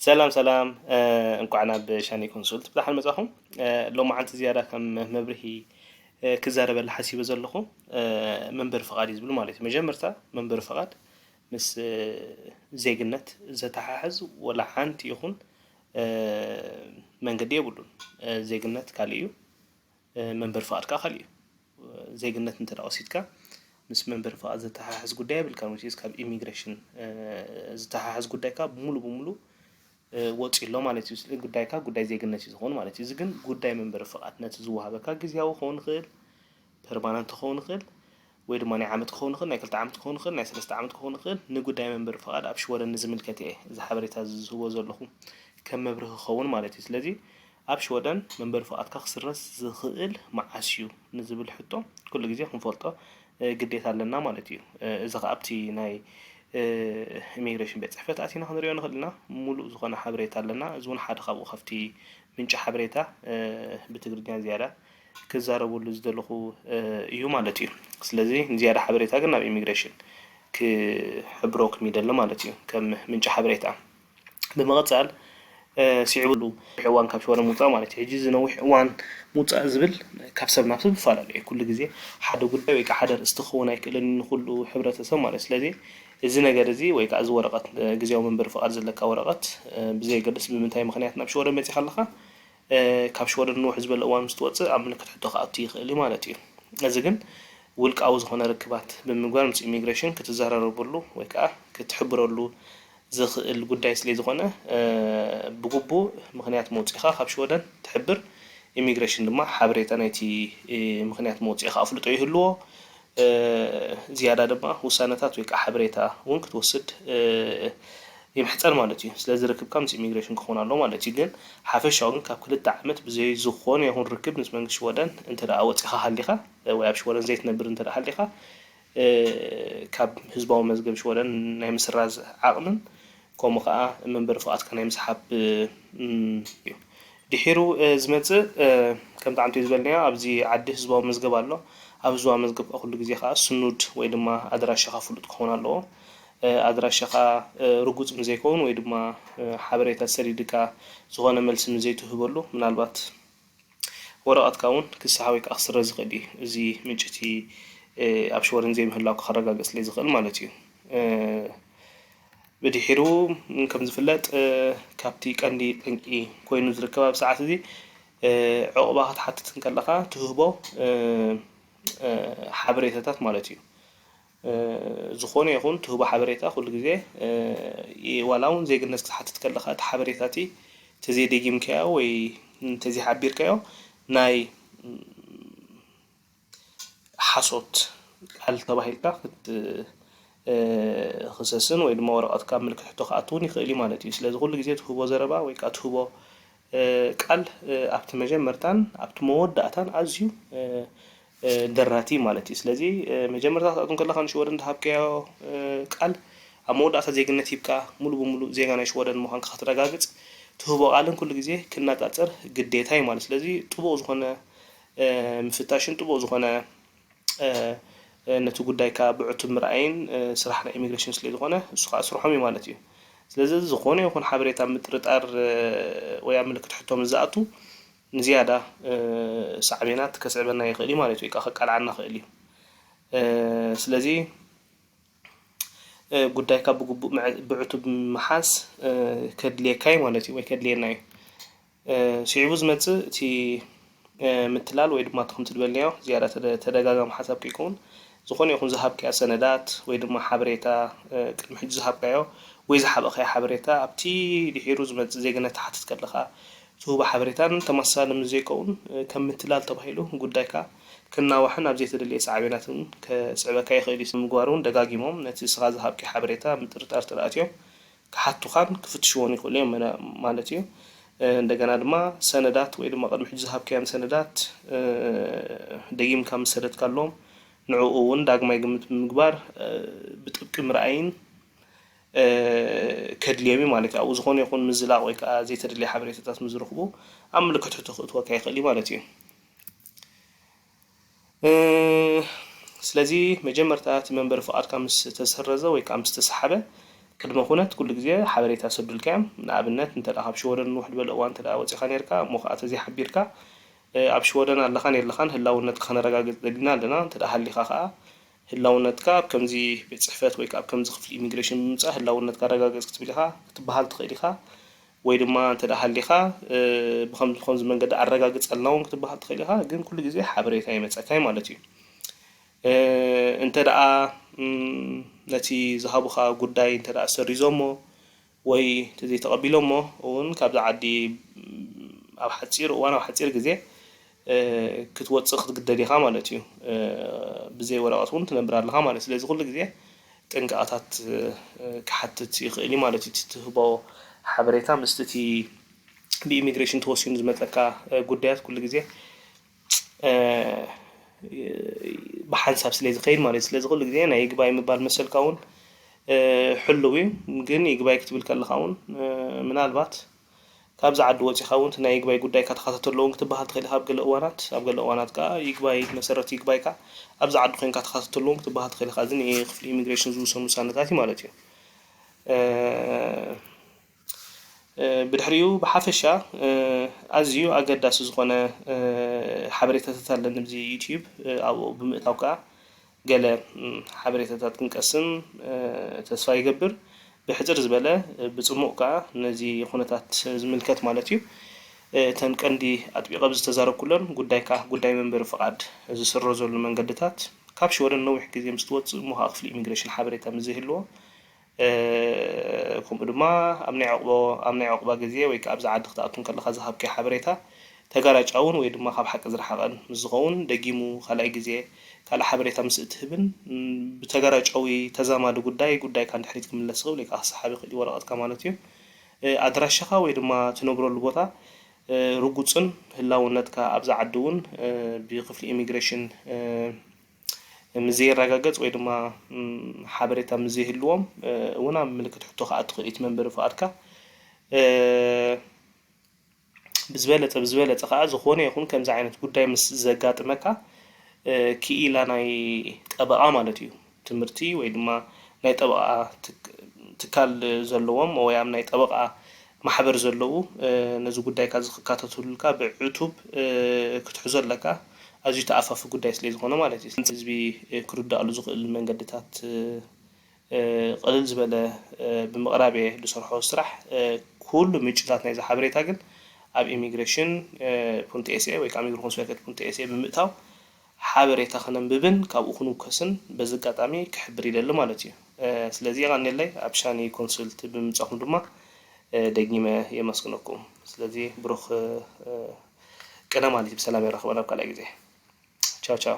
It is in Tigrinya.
ሰላም ሰላም፣ እንኳዕ ናብ ሻኒ ኮንሱልት ብደሓን መጻኹም። ሎማዓንቲ ዝያዳ ከም መብርሂ ክዛረበላ ሓሲበ ዘለኹ መንበሪ ፍቓድ እዩ ዝብል ማለት እዩ። መጀመርታ መንበሪ ፍቓድ ምስ ዜግነት ዘተሓሕዝ ወላ ሓንቲ ይኹን መንገዲ የብሉን። ዜግነት ካልእ እዩ፣ መንበሪ ፍቓድ ከዓ ካልእ እዩ። ዜግነት እንተ ወሲድካ ምስ መንበሪ ፍቓድ ዘተሓሕዝ ጉዳይ የብልካን፣ which is ካብ ኢሚግሬሽን ዝተሓሕዝ ጉዳይካ ሙሉ ብሙሉ ወፂ ኣሎ ማለት እዩ። ጉዳይካ ጉዳይ ዜግነት እዩ ዝኸውን ማለት እዩ። እዚ ግን ጉዳይ መንበሪ ፍቓድ ነቲ ዝወሃበካ ግዜያዊ ክኸውን ይኽእል፣ ፐርማነንት ክኸውን ይኽእል፣ ወይ ድማ ናይ ዓመት ክኸውን ይኽእል፣ ናይ ክልተ ዓመት ክኸውን ይኽእል፣ ናይ ሰለስተ ዓመት ክኸውን ይኽእል። ንጉዳይ መንበሪ ፍቓድ ኣብ ሽወደን ንዝምልከት እየ እዚ ሓበሬታ እዚ ዝህቦ ዘለኹ ከም መብርሂ ክኸውን ማለት እዩ። ስለዚ ኣብ ሽወደን መንበሪ ፍቓድካ ክስረዝ ዝኽእል መዓስ እዩ ንዝብል ሕቶ ኩሉ ግዜ ክንፈልጦ ግዴታ ኣለና ማለት እዩ። እዚ ከዓ ኣብቲ ናይ ኢሚግሬሽን ቤት ፅሕፈት ኣቲና ክንሪኦ ንኽእል ኢና። ሙሉእ ዝኾነ ሓበሬታ ኣለና። እዚ እውን ሓደ ካብኡ ካብቲ ምንጪ ሓበሬታ ብትግርኛ ዝያዳ ክዛረበሉ ዝደለኹ እዩ ማለት እዩ። ስለዚ ንዝያዳ ሓበሬታ ግን ናብ ኢሚግሬሽን ክሕብረኩም ይደሊ ማለት እዩ፣ ከም ምንጪ ሓበሬታ። ብምቕፃል ስዒቡ እዋን ካብ ሽወደን ምውፃእ ማለት እዩ። ሕጂ እዚ ነዊሕ እዋን ምውፃእ ዝብል ካብ ሰብ ናብ ሰብ ይፈላለ እዩ። ኩሉ ግዜ ሓደ ጉዳይ ወይ ከዓ ሓደ ርእስቲ ክኸውን ኣይክእልን ንኩሉ ሕብረተሰብ ማለት እዩ። ስለዚ እዚ ነገር እዚ ወይ ከዓ እዚ ወረቐት ግዜያዊ መንበሪ ፍቓድ ዘለካ ወረቐት ብዘየገድስ ብምንታይ ምኽንያት ናብ ሽወደን መፂኻ ኣለኻ፣ ካብ ሽወደን ንውሕ ዝበለ እዋን ምስ ትወፅእ ኣብ ምልክት ሕቶ ክኣቱ ይኽእል እዩ ማለት እዩ። እዚ ግን ውልቃዊ ዝኾነ ርክባት ብምግባር ምስ ኢሚግሬሽን ክትዘራረበሉ ወይ ከዓ ክትሕብረሉ ዝኽእል ጉዳይ ስለ ዝኾነ ብግቡእ ምኽንያት መውፅኢኻ ካብ ሽወደን ትሕብር። ኢሚግሬሽን ድማ ሓበሬታ ናይቲ ምኽንያት መውፅኢኻ ኣፍልጦ ይህልዎ። ዝያዳ ድማ ውሳነታት ወይ ከዓ ሓበሬታ እውን ክትወስድ ይምሕፀን ማለት እዩ። ስለዚ ርክብካ ምስ ኢሚግሬሽን ክኸውን ኣለዎ ማለት እዩ። ግን ሓፈሻዊ ግን ካብ ክልተ ዓመት ብዘይ ዝኾነ ይኹን ርክብ ምስ መንግስቲ ሽወደን እንተ ደኣ ወፂኻ ሃሊኻ ወይ ኣብ ሽወደን ዘይትነብር እንተ ደኣ ሃሊኻ ካብ ህዝባዊ መዝገብ ሽወደን ናይ ምስራዝ ዓቕምን ከምኡ ከዓ መንበሪ ፍቓድካ ናይ ምስሓብ እዩ። ድሒሩ ዝመፅእ ከም ጣዕምቲ ዝበልናዮ ኣብዚ ዓዲ ህዝባዊ መዝገብ ኣሎ። ኣብ ህዝባዊ መዝገብ ከዓ ኩሉ ግዜ ከዓ ስኑድ ወይ ድማ ኣድራሻኻ ፍሉጥ ክኸውን ኣለዎ። ኣድራሻኻ ርጉፅ ምዘይከውን ወይ ድማ ሓበሬታ ሰዲድካ ዝኾነ መልሲ ምዘይትህበሉ ምናልባት ወረቐትካ እውን ክስሓ ወይ ከዓ ክስረዝ ዝኽእል እዩ። እዚ ምንጭቲ ኣብ ሽወደን ዘይምህላው ክረጋገፅ ስለ ዝኽእል ማለት እዩ። ብድሒሩ ከም ዝፍለጥ ካብቲ ቀንዲ ጠንቂ ኮይኑ ዝርከብ ኣብ ሰዓት እዚ ዕቑባ ክትሓትት እንከለኻ ትህቦ ሓበሬታታት ማለት እዩ። ዝኾነ ይኹን ትህቦ ሓበሬታ ኩሉ ግዜ ዋላ እውን ዜግነት ክትሓትት ከለኻ እቲ ሓበሬታ እቲ ተዘይደጊምካዮ ወይ ተዘይሓቢርካዮ ናይ ሓሶት ቃል ተባሂልካ ክትኽሰስን ወይ ድማ ወረቐትካ ኣብ ምልክት ሕቶ ክኣትውን ይኽእል እዩ ማለት እዩ። ስለዚ ኩሉ ግዜ ትህቦ ዘረባ ወይ ከዓ ትህቦ ቃል ኣብቲ መጀመርታን ኣብቲ መወዳእታን ኣዝዩ ደራቲ ማለት እዩ። ስለዚ መጀመርታ ክትኣቱ ከለኻ ንሽወደን ዝሃብካዮ ቃል ኣብ መወዳእታ ዜግነት ሂብካ ሙሉ ብሙሉ ዜጋ ናይ ሽወደን ምዃንካ ከተረጋግፅ ትህቦ ቃልን ኩሉ ግዜ ክነፃፀር ግዴታ እዩ ማለት። ስለዚ ጥቡቕ ዝኾነ ምፍታሽን ጥቡቕ ዝኾነ ነቲ ጉዳይካ ብዕቱብ ምርኣይን ስራሕ ናይ ኢሚግሬሽን ስለ ዝኾነ እሱ ከዓ ስርሖም እዩ ማለት እዩ። ስለዚ ዝኾነ ይኹን ሓበሬታ ምጥርጣር ወይ ኣብ ምልክት ሕቶ ምስ ዝኣቱ ንዝያዳ ሳዕቤናት ከስዕበና ይኽእል እዩ ማለት እዩ፣ ወይ ከዓ ከቃልዓና ይኽእል እዩ። ስለዚ ጉዳይካ ብግቡእ ብዕቱብ ምሓዝ ከድልየካ እዩ ማለት እዩ ወይ ከድልየና እዩ። ስዒቡ ዝመፅእ እቲ ምትላል ወይ ድማ እቲ ከምቲ ዝበልናዮ ዝያዳ ተደጋጋሚ ሓሳብ ከይከውን ዝኾነ ይኹን ዝሃብካያ ሰነዳት ወይ ድማ ሓበሬታ ቅድሚ ሕጂ ዝሃብካዮ ወይ ዝሓበእካዮ ሓበሬታ ኣብቲ ድሒሩ ዝመፅእ ዜግነት ትሓትት ከለኻ ትህቦ ሓበሬታን ተመሳሳሊ ምስ ዘይከውን ከም ምትላል ተባሂሉ ጉዳይካ ክናዋሕን ኣብ ዘይተደለየ ሳዕቤናትን ከስዕበካ ይኽእል እዩ። ምግባር እውን ደጋጊሞም ነቲ እስኻ ዝሃብካዮ ሓበሬታ ምጥርጣር ተኣትዮም ክሓቱኻን ክፍትሽዎን ይኽእሉ እዮም ማለት እዩ። እንደገና ድማ ሰነዳት ወይ ድማ ቅድሚ ሕጂ ዝሃብካዮም ሰነዳት ደጊምካ ምስ ሰደድካሎም ንዕኡ እውን ዳግማይ ግምት ብምግባር ብጥብቂ ምርኣይን ከድልዮም እዩ ማለት እዩ። ኣብኡ ዝኾነ ይኹን ምዝላቕ ወይ ከዓ ዘይተደለየ ሓበሬታታት ምስ ዝረኽቡ ኣብ ምልክት ሕቶ ክእትወካ ይኽእል እዩ ማለት እዩ። ስለዚ መጀመርታ እቲ መንበሪ ፍቓድካ ምስ ተሰረዘ ወይ ከዓ ምስ ተሰሓበ ቅድመ ኩነት ኩሉ ግዜ ሓበሬታ ሰዱልካ እዮም። ንኣብነት እንተ ካብ ሽወደን ንውሕ ዝበለ እዋን እንተ ወፂኻ ነርካ እሞ ከዓ ተዘይሓቢርካ ኣብ ሽወደን ኣለኻን የለኻን ህላውነትካ ከነረጋግፅ ደሊና ኣለና። እንተ ሃሊኻ ከዓ ህላውነትካ ኣብ ከምዚ ቤት ፅሕፈት ወይ ከዓ ኣብ ከምዚ ክፍሊ ኢሚግሬሽን ብምምፃእ ህላውነትካ ኣረጋግፅ ክትብል ኢኻ ክትበሃል ትኽእል ኢኻ። ወይ ድማ እንተ ሃሊኻ ብከምዚ ብከምዚ መንገዲ ኣረጋግፀልና እውን ክትበሃል ትኽእል ኢኻ። ግን ኩሉ ግዜ ሓበሬታ ይመፀካ ማለት እዩ። እንተ ደኣ ነቲ ዝሃቡኻ ጉዳይ እንተ ደኣ ሰሪዞሞ ወይ እንተዘይተቐቢሎሞ እውን ካብዛ ዓዲ ኣብ ሓፂር እዋን ኣብ ሓፂር ግዜ ክትወፅእ ክትግደድ ኢኻ ማለት እዩ። ብዘይ ወረቐት እውን ትነብር ኣለኻ ማለት እዩ። ስለዚ ኩሉ ግዜ ጥንቃቐታት ክሓትት ይኽእል እዩ ማለት እዩ። እቲ ትህቦ ሓበሬታ ምስቲ እቲ ብኢሚግሬሽን ተወሲኑ ዝመፀካ ጉዳያት ኩሉ ግዜ ብሓንሳብ ስለ ዝኸይድ ማለት እዩ። ስለዚ ኩሉ ግዜ ናይ ይግባይ ምባል መሰልካ እውን ሕሉው እዩ። ግን ይግባይ ክትብል ከለኻ እውን ምናልባት ካብዚ ዓዲ ወፂኻ እውን ናይ ይግባይ ጉዳይ ከተኻተተሉ እውን ክትበሃል ትኽእል ኢኻ። ኣብ ገለ እዋናት ኣብ ገለ እዋናት ከዓ ይግባይ መሰረት ይግባይካ ኣብዚ ዓዲ ኮይንካ ተኻተተሉ እውን ክትበሃል ትኽእል ኢኻ። እዚ ንክፍሊ ኢሚግሬሽን ዝውሰን ውሳነታት እዩ ማለት እዩ። ብድሕሪኡ ብሓፈሻ ኣዝዩ ኣገዳሲ ዝኾነ ሓበሬታታት ኣለኒ ብዚ ዩቲዩብ ኣብኡ ብምእታው ከዓ ገለ ሓበሬታታት ክንቀስም ተስፋ ይገብር። ብሕፅር ዝበለ ብፅሙቕ ከዓ ነዚ ኩነታት ዝምልከት ማለት እዩ። እተን ቀንዲ ኣጥቢቐ ዝተዛረብኩለን ጉዳይካ ጉዳይ መንበሪ ፍቓድ ዝስረዘሉ መንገድታት ካብ ሽወደን ነዊሕ ግዜ ምስ ትወፅእ እሞ ከዓ ክፍሊ ኢሚግሬሽን ሓበሬታ ምስ ዘይህልዎ ከምኡ ድማ ኣብ ናይ ዕቑቦ ኣብ ናይ ዕቑባ ግዜ ወይ ከዓ ኣብዚ ዓዲ ክትኣቱ ከለኻ ዝሃብካዮ ሓበሬታ ተጋራጫውን ወይ ድማ ካብ ሓቂ ዝረሓቐን ምስ ዝኸውን ደጊሙ ካልኣይ ግዜ ካልእ ሓበሬታ ምስ እትህብን ብተጋራጫዊ ተዛማዲ ጉዳይ ጉዳይካ ንድሕሪት ክምለስ ይኽእል ወይ ከዓ ክሰሓብ ይኽእል እዩ ወረቐትካ ማለት እዩ። ኣድራሻኻ ወይ ድማ ትነብረሉ ቦታ ርጉፅን ህላውነትካ ኣብዚ ዓዲ እውን ብክፍሊ ኢሚግሬሽን ምስ ዘየረጋገፅ ወይ ድማ ሓበሬታ ምስ ዘይህልዎም እውን ኣብ ምልክት ሕቶ ክኣቱ ይኽእል እቲ መንበሪ ፍቓድካ። ብዝበለፀ ብዝበለፀ ከዓ ዝኾነ ይኹን ከምዚ ዓይነት ጉዳይ ምስ ዘጋጥመካ ክኢላ ናይ ጠበቓ ማለት እዩ ትምህርቲ ወይ ድማ ናይ ጠበቓ ትካል ዘለዎም ወይ ኣብ ናይ ጠበቓ ማሕበር ዘለዉ ነዚ ጉዳይካ እዚ ክካተቱልካ ብዕቱብ ክትሕዞ ኣለካ። ኣዝዩ ተኣፋፊ ጉዳይ ስለ ዝኾነ ማለት እዩ። ህዝቢ ክርዳእሉ ዝኽእል መንገድታት ቅልል ዝበለ ብምቕራብ እየ ዝሰርሖ ስራሕ። ኩሉ ምንጭታት ናይዚ ሓበሬታ ግን ኣብ ኢሚግሬሽን ፖንት ኤስኤ ወይ ከዓ ሚግሮ ኮንስላከት ፖንት ኤስኤ ብምእታው ሓበሬታ ከነንብብን ካብኡ ክንውከስን በዚ ኣጋጣሚ ክሕብር ይደሊ ማለት እዩ። ስለዚ የቐንየለይ ኣብ ሻኒ ኮንስልት ብምምፃኹም ድማ ደጊመ የመስግነኩም። ስለዚ ብሩኽ ቅነ ማለት እዩ። ብሰላም የራኽበና ኣብ ካልኣይ ግዜ። ቻው ቻው።